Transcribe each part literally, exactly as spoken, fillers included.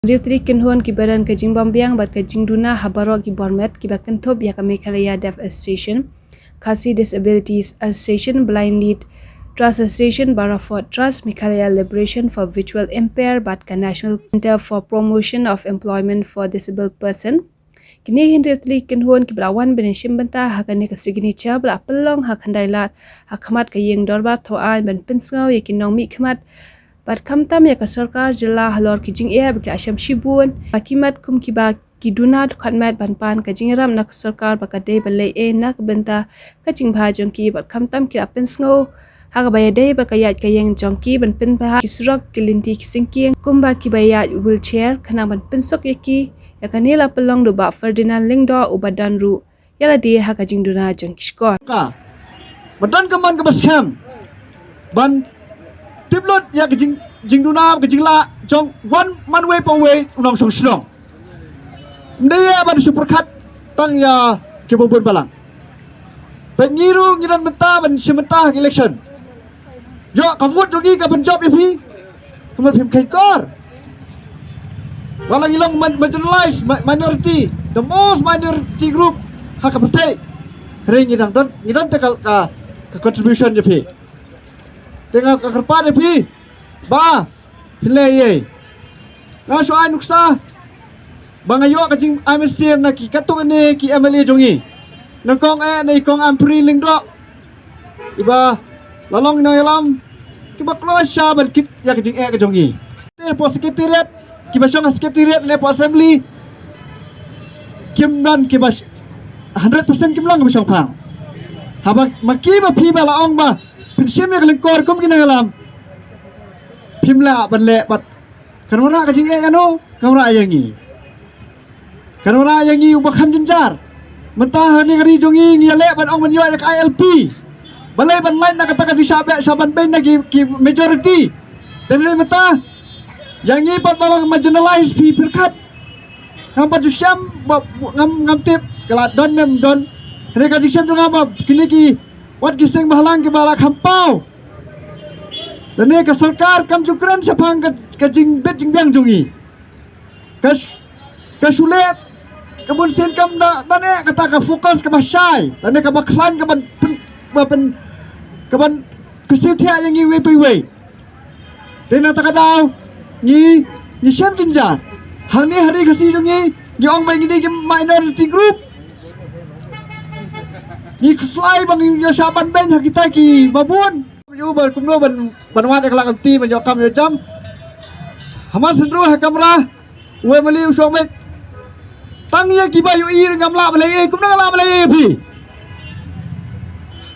Hynriew tylli ki kynhun kiba don ka jingbym biang bad ka jingduna ha baroh ki bor met kiba kynthup ïa ka Meghalaya Deaf Association, Khasi Disabilities Association, Blind Lead Trust Association, Baraford Trust, Meghalaya Liberation for Visually Impaired bad ka National Centre for Promotion of Employment for Disabled Person. Kine hynriew tylli ki kynhun kiba la wan ban ïashim bynta ha kane ka signature ba la pynlong ha Khyndai Lad ha khmat ka ïing dorbar thaw aiñ ban pynsngew ïa ki nongmihkhmat bad khamtam ïa ka sorkar jylla halor ki jingeh ba ki la sham shibun ba ki mat kum kiba ki duna dkhot met ban pan ka jingïarap na ka sorkar ba ka dei ban leh ei na ka bynta ka jingbha jong ki bad khamtam ki la pynsngew ha kaba ïadei bad ka ïaid ka ïeng jong ki ban pynbha ki surok, ki lynti, ki syngkien kumba kiba ïaid wheelchair khnang ban pynsuk ïa ki. Ïa kane la pynlong da u Bah Ferdinand Lyngdoh uba don ruh ïa lade ha ka jingduna jong ki shkor. Ka ban don ka mon kaba skhem ban tip lut ïa ka jing jingduna ka jinglah jong wan man wei pa wei u nongshong shnong. Ym dei ïa ban shu pyrkhat tang ïa kiba bun balang. Peit ngi ruh ngi don mynta ban shim bynta ha ka election. Ïoh ka vote jong ngi ka pynjop ïa phi. Kumno phim kheiñ kor? Wat la ngi long marginalized minority, the most minority group ha ka pyrthei. Hynrei ngi dang don ngi don te ka ka contribution ïa phi. Te nga ka kyrpad ïa phi ba phin leh ei. Nga shu ai nuksa ba nga ïoh ka jingai mynsiem na ki katto katne ki MLA jong ngi, na kong eh na i kong Ampareen Lyngdoh, iba la long nongïalam kiba kloi sha ban kit ïa ka jingeh ka jong ngi. Te hapoh secretariat, kiba shong ha secretariat ne hapoh assembly kim don kiba hundred percent kim long kiba shongphang. Haba ma kiba phi ba la ong ba phin shim ïa ka lyngkor kum ki nongïalam, phim lah ban leh bad kan wanrah ka jingeh ïa no? Kan wanrah ïa ngi. Kan wanrah ïa ngi uba kham jynjar. Mynta ha kane ka ri jong ngi ngi ïaleh ban ong ban ïoh ïa ka ILP. Balei ban lait na kata ka jingshah beh shah ban beiñ na ki ki majority. Te hynrei mynta ïa ngi pat ba long marginalized phi pyrkhat. Ngam pat ju shem ba ngam ngam tip ka la don ne ym don. Hynrei ka jingshem jong nga ba kine ki wat ki seng bhalang kiba la kham paw. Lane ka sorkar kam ju kren shaphang ka, ka jingbit jingbiang jong ngi. Ka sh-, ka shu leh ka bun sien kam da, da ne kata ka focus kaba shai, da ne kaba khlaiñ kaban pyn, ba pyn, kaban kyrsiew thiah ïa ngi iwei pa iwei. Te na kata ka daw ngi, ngi shem jynjar. Hangne ha ri Khasi jong ngi, ngi ong ba ngi dei ki minority group. Ngi khuslai ba ngi ïoh shah ban beiñ ha kita kiba bun. Ïoh ba kumno ban, ban wad ïa ka lak lynti ban ïoh kam ïoh jam. Hamar Sandru ha kamra, u MLA u shong beit. Tang ïa kiba ïohi ngam lah ban leh ei, kumno nga lah ban leh ei ïa phi?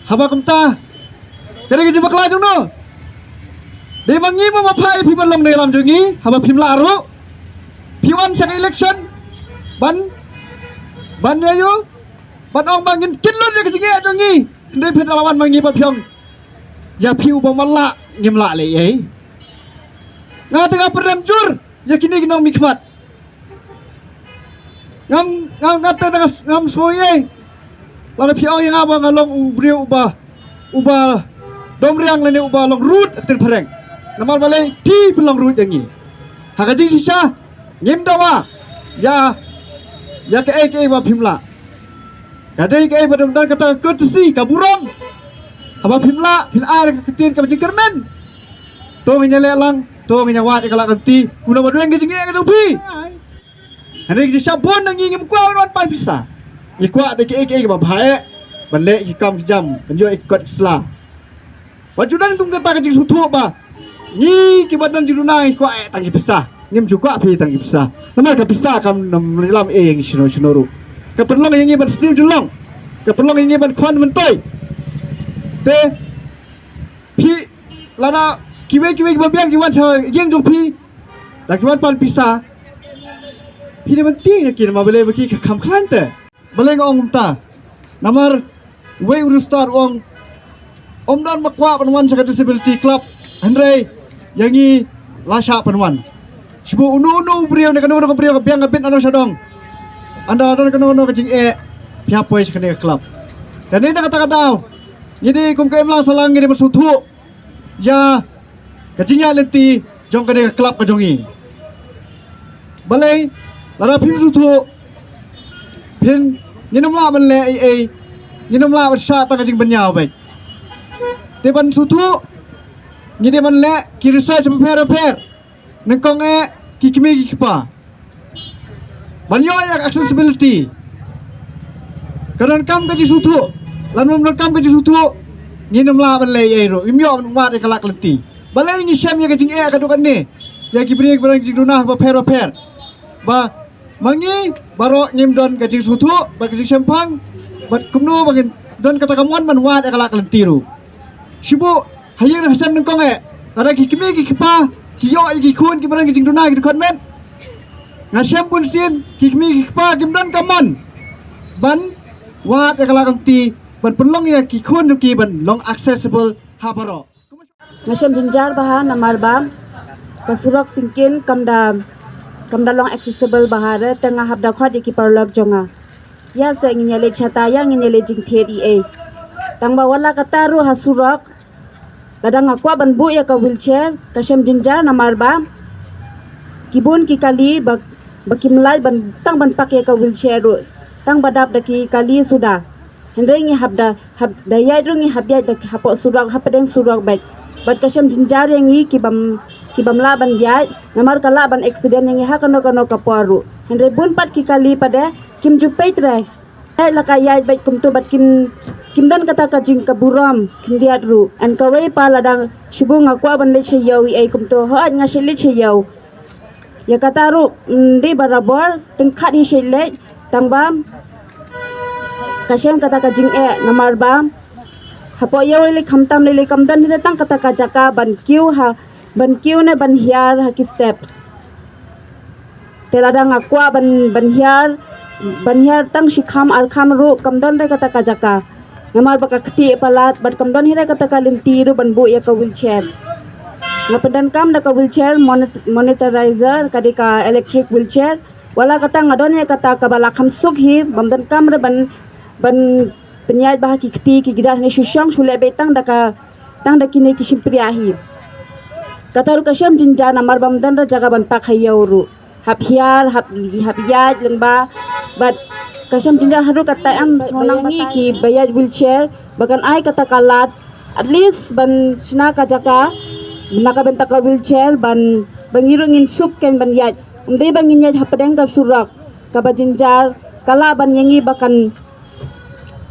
Haba kumta ka dei ka jingbakla jong no? Dei ma ngi ma ma phah ïa phi ban long nongïalam jong ngi haba phim lah ruh. Phi wan sha ka election ban, ban ïa ïoh ban ong ba ngin kit lut ïa ka jingeh jong ngi. Hynrei phi da la wan ma ngi ba phi ong ïa phi uba ym lah ngim lah leh ei. Nga te nga pyrem jur ïa kine ki nongmihkhmat. Ngam, ngam, nga te nga ngam sngew ei. Lada phi ong ïa nga ba nga long u briew uba, uba dom riang lane uba long rude ha ktien phareng. Namar balei phi phi long rude ïa ngi. Ha ka jingshisha ngim dawa ïa, ïa kaei kaei ba phim lah. Ka dei kaei ba dang don kata ka courtesy, ka burom. Haba phim lah phin ai ka ktien kaba jingkyrmen. To ngin ïaleh lang, to ngin ïawad ïa ka lak lynti. Kumno ba dweng ka jingeh ka jong phi. Hynrei ki shisha bun na ngi ngim kwah ban wan pan pisa. Ngi kwah da kiei kiei kiba bha eh ban leh ki kam ki jam, ban ïoh ïa ki kot ki sla. Ba ju don kum kata ka jingsngewthuh ba ngi kiba don jingduna ngi kwah eh tang ki pisa. Ngim ju kwah phi tang ki pisa. Namar ka pisa kam nym lam eh ïa ngi shano shano ruh. Ka pynlong ïa ngi ban sniew jyllong. Ka pynlong ïa ngi ban khwan myntoi. Te phi lada kiwei kiwei kiba biang ki wan sha ïing jong phi, da ki wan pan pisa. Phi dei ban tieng ïa ki namar balei ba ki kham khlaiñ te. Balei nga ong kumta? Namar uwei u riewstad u ong, ym don ba kwah ban wan sha ka disability club, hynrei ïa ngi la shah pynwan. Shibun uno uno u briew ne kano kano ka briew ka biang ka bit na nong sha dong. Ynda la don kano kano ka jingeh, phi hap poi sha kane ka club. Kane na kata ka daw ngi dei kum ka imlang sahlang ngi dei ban sngewthuh ïa ka jingïaid lynti jong kane ka club ka jong ngi. Balei, lada phim sngewthuh, phin, ngin ym lah ban leh ei ei, ngin ym lah ban shah tang ka jingbynñiaw beit. Te ban sngewthuh, ngi dei ban leh ki research bapher bapher. Nyngkong eh ki kmie ki kpa ban ïoh ïa ka accessibility. Ka donkam ka jingsngewthuh. Lada ym donkam ka jingsngewthuh, ngin ym lah ban leh ei ei ruh, ngim ïoh ban wad ïa ka lad ka lynti. Balei ngi shem ïa ka jingeh ka dei kane ïa ki briew kiba don ki jingduna bapher bapher? Ba ma ngi baroh ngim don ka jingsngewthuh bad ka jingshemphang, bad kumno ba ngin don kata ka mon ban wad ïa ka lad ka lynti ruh? Shu buh ha ïing ha sem nyngkong eh, lada ki kmie ki kpa ki ïoh ïa ki khun kiba don ki jingduna ki dkhot met, nga shem bunsien ki kmie ki kpa kim don ka mon ban wad ïa ka lad ka lynti, ban pynlong ïa ki khun jong ki ban long accessible ha baroh. Nga shem jynjar bha namar ba ka surok Singkin kam da, kam da long accessible bha re, te nga hap da khot ïa ki paralok jong nga. Ïa se ngin ïa leit shata, ïa ngin ïa leit jingthied ei ei. Tang ba wat la katta ruh ha surok, lada nga kwah ban buh ïa ka wheelchair, ka shem jynjar namar ba ki bun ki kali ba, ba kim lah ban tang ban park ïa ka wheelchair ruh, tang ba dap da ki kali suda. Hynrei ngi hap da, hap da ïaid ruh ngi hap ïaid da hapoh surok, hapdeng surok beit. Bad ka shem jynjar ïa ngi ki bym, ki bym lah ban ïaid namar ka lah ban accident ïa ngi ha kano kano ka por ruh. Hynrei bun pat ki kali pat de kim ju peit re. Ïaid la ka ïaid beit kumto bad kim, kim don kata ka jingburom khyndiat ruh. Hynrei kawei pat lada shu buh nga kwah ban leit sha ïew ei ei kumto, hooid nga shait leit sha ïew. Ïa kata ruh, mm, dei barabor, tyngkhat hi shait leit, tang ba ka shem kata ka jingeh namar ba hapoh ïew lei lei khamtam lei lei kam don hi tang kata ka jaka ban kiew ha, ban kiew ne ban hiar ha ki steps. Te lada nga kwah ban, ban hiar, ban hiar tang shi kham ar kham ruh kam don re kata ka jaka. Namar ba ka kti palat bad kam don hi re kata ka lynti ruh ban buh ïa ka wheelchair. Nga pyndonkam da ka wheelchair monet-, motorizer, ka dei ka electric wheelchair. Wat la kata nga don ïa kata kaba la kham suk hi, bym donkam re ban, ban pynïaid bha ha ki kti ki kjat ne shu shong shu leh beit tang da ka, tang da kine ki shympriah hi. Kata ruh ka shem jynjar namar bym don re jaka ban park ha ïew ruh. Hap hiar, hap, hap ïaid lyngba. Bad ka shem jynjar haduh katta em, sngewbha ïa ngi kiba ïaid wheelchair ba kan ai kata ka lad, at least ban shna ka jaka na ka bynta ka wheelchair, ban, ba ngi ruh ngin suk kein ban ïaid. Ym dei ba ngin ïaid hapdeng ka surok kaba jynjar, ka lah ban ïa ngi ba kan,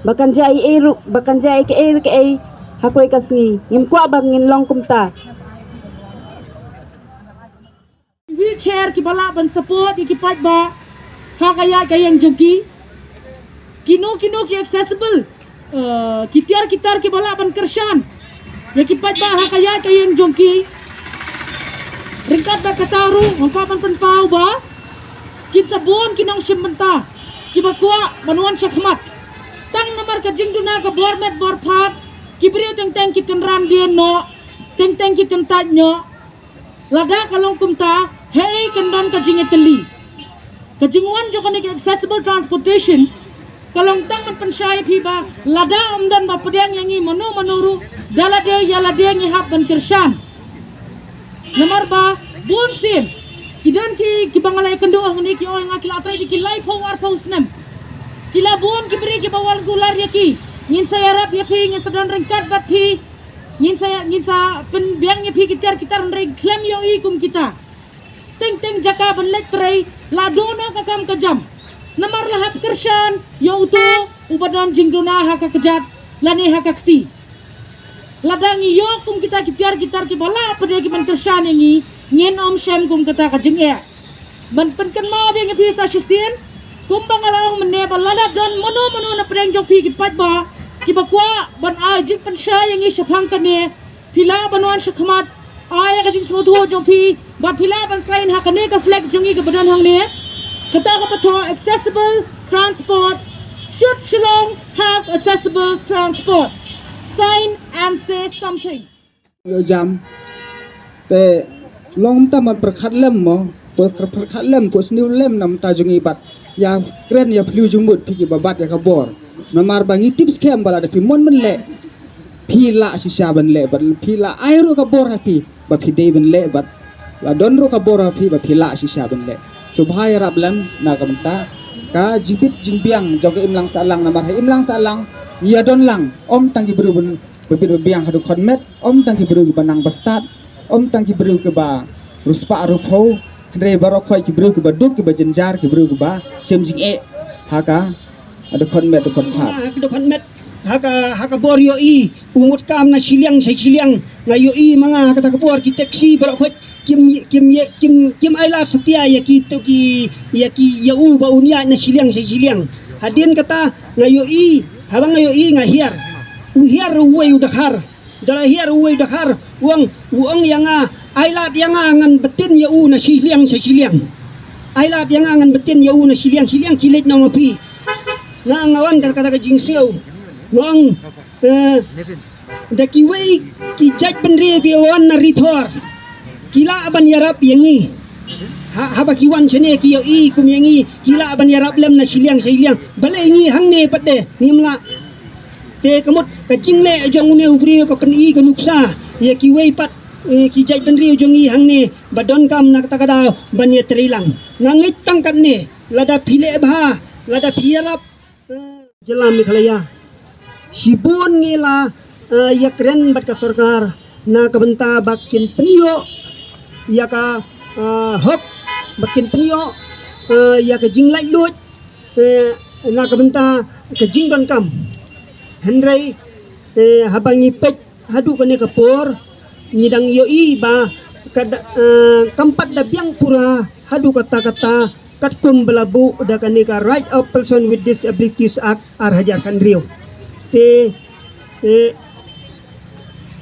ba kan jia ei ei ruh, ba kan jia ei kaei kaei ha kawei ka sngi. Ngim kwah ba ngin long kumta. Wheelchair kiba lah ban support ïa ki paidbah ha ka ïaid ka ïeng jong ki. Kino kino ki accessible, eh, ki tiar ki tar kiba lah ban kyrshan ïa ki paidbah ha ka ïaid ka ïeng jong ki. Ryngkat bad kata ruh nga kwah ban pynpaw ba kin sa bun ki nongshim bynta kiba kwah ban wan shakhmat. Tang namar ka jingduna ka bor met bor phad, ki briew teng teng ki kynran dien noh, teng teng ki kyntait noh. Lada ka long kumta, hei kan don ka jingïatylli. Ka jingwan jong kane ka accessible transportation ka long tang ban pynshai ïa phi ba lada ym don ba pdiang ïa ngi mano mano ruh, da lade ïa lade ngi hap ban kyrshan. Namar ba bun sien ki don ki, kiba nga la ïakynduh hangne ki ong nga ki la trei da ki laiphew arphew snem. Ki la bun ki briew kiba wan kular ïa ki. Ngin sa ïarap ïa phi, ngin sa don ryngkat bad phi. Ngin sa, ngin sa pynbiang ïa phi ki tiar ki tar, hynrei khlem ïohi kum kita. Teng teng jaka ban leit trei la don noh ka kam ka jam. Namar la hap kyrshan ïa uto uba don jingduna ha ka kjat lane ha ka kti. Lada ngi ïoh kum kita ki tiar ki tar kiba lah pat de ki ban kyrshan ïa ngi, ngin ym shem kum kata ka jingeh. Ban pynkynmaw biang ïa phi sa shisien, kumba nga la ong mynne ba lada don mano mano na pdeng jong phi ki paidbah kiba kwah ban ai jingpynshai ïa ngi shaphang kane, phi lah ban wan shakhmat, ai ïa ka jingsngewthuh jong phi bad phi lah ban sign ha kane ka flex jong ngi kaba don hangne. Kata kaba thoh accessible transport. Should Shillong have accessible transport? Sign and say something. Ïoh jam. Te long tam ban pyrkhat lem mo, pyrkhat lem, pyrkhat lem, pyrkhat lem na bynta jong ngi bad ïa kren ïa phylliew jingmut phi kiba bat ïa ka bor. Namar ba ngi tip skhem ba lada phi mon ban leh, phi lah shisha ban leh, bad phi lah ai ruh ka bor ha phi ba phi dei ban leh, bad la don ruh ka bor ha phi ba phi lah shisha ban leh. Sngewbha ïarap lem na ka bynta ka jingbit jingbiang jong ka imlang sahlang, namar ha imlang sahlang ïa don lang, ym tang ki briew ba bit ba biang haduh khot met, ym tang ki briew kiba nang ba stad, ym tang ki briew kiba riewspah riewphew, hynrei baroh khoit ki briew kiba duk, kiba jynjar, ki briew kiba shem jingeh ha ka haduh khot met, haduh khot phad. Ha ka haduh khot met, ha ka, ha ka bor ïohi u ngut kam na shiliang sha shiliang. Nga ïohi ma nga ha kata ka bor ki taxi baroh khoit kim, kim, kim, kim ailad satia ïa ki, to ki, ïa ki, ïa u ba un ïaid na shiliang sha shiliang. Hadien kata nga ïohi, haba nga ïohi nga hiar. U hiar uwei u dkhar. Da la hiar uwei u dkhar, u ong, u ong ïa nga, ailad ïa nga ngan btin ïa u na shiliang sha shiliang. Ailad ïa nga ngan btin ïa u na shiliang, shiliang ki leit na ma phi. Nga, nga wan ka, kata ka jingsngew. Nga ong, eh, da kiwei ki jaitbynriew kiba wan na Ri Thor, ki lah ban ïarap ïa ngi. Ha, haba ki wan shane ki ïohi kum ïa ngi, ki lah ban ïarap lem na shiliang sha shiliang. Balei ngi hangne pat de ngim lah? Te ka mut ka jingleh jong une u briew ka pyni ka nuksa ïa kiwei pat, eh, ki jaitbynriew jong ngi hangne ba donkam na kata ka daw ban ïatreilang. Nga ngeit tang katne, lada phi leh bha, lada phi ïarap, eh, jylla Meghalaya, shibun ngi la, eh, ïakren bad ka sorkar na ka bynta ba kin pynïoh ïa ka, eh, hok, ba kin pynïoh, eh, ïa ka jinglaitluid, eh, na ka bynta ka jingdonkam. Hynrei, eh, haba ngi peit haduh kane ka por, ngi dang ïohi ba ka da, eh, kam pat da biang pura haduh katta katta, katkum ba la buh da kane ka Right of Person with Disabilities Act ar hajar khathynriew. Te, eh,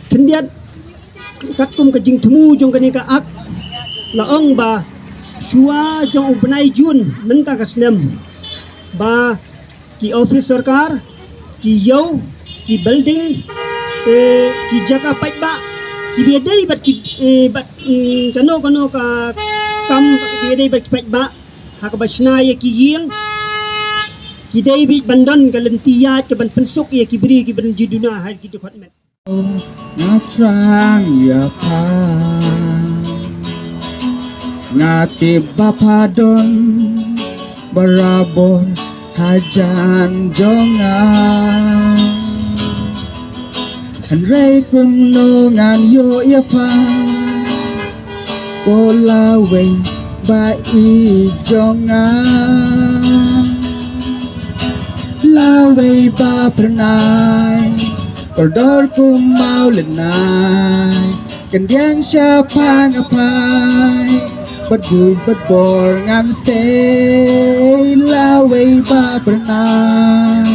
khyndiat katkum ka jingthmu jong kane ka Act, la ong ba shuwa jong u bnai Jun mynta ka snem, ba ki office sorkar, ki ïew, ki building, eh, ki jaka paidbah, kiba dei bad ki, eh, bad, mm, kano kano ka kam kiba dei bad ki paidbah, ha kaba shna ïa ki ïing, ki dei bad ban don ka lynti ïaid ka ban pynsuk ïa ki briew kiba ju duna ha ki dkhot met. Nga thrang ïa pha, nga tip ba pha don barabor hajan jong nga. Hynrei kumno ngan ïoh ïa pha, ko lawei ba i jong nga, lawei ba phyrnai, kordor kum mawlynnai, kyndiang shaphang aphai, bad buit bad bor ngan sei, lawei ba phyrnai,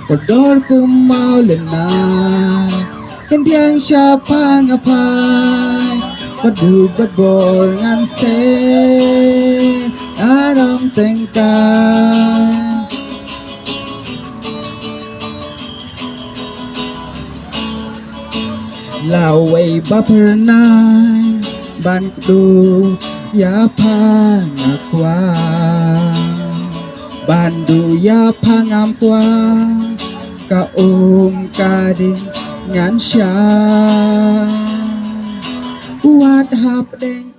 kordor kum mawlynnai, kyndiang shaphang aphai, bad buit bad bor ngan sei, ngan ym tyngkai. Lawei ba phyrnai, ban kduh ïa pha nga kwah, ban duh ïa pha ngam kwah, ka um ka ding ngan shah. Wat hapdeng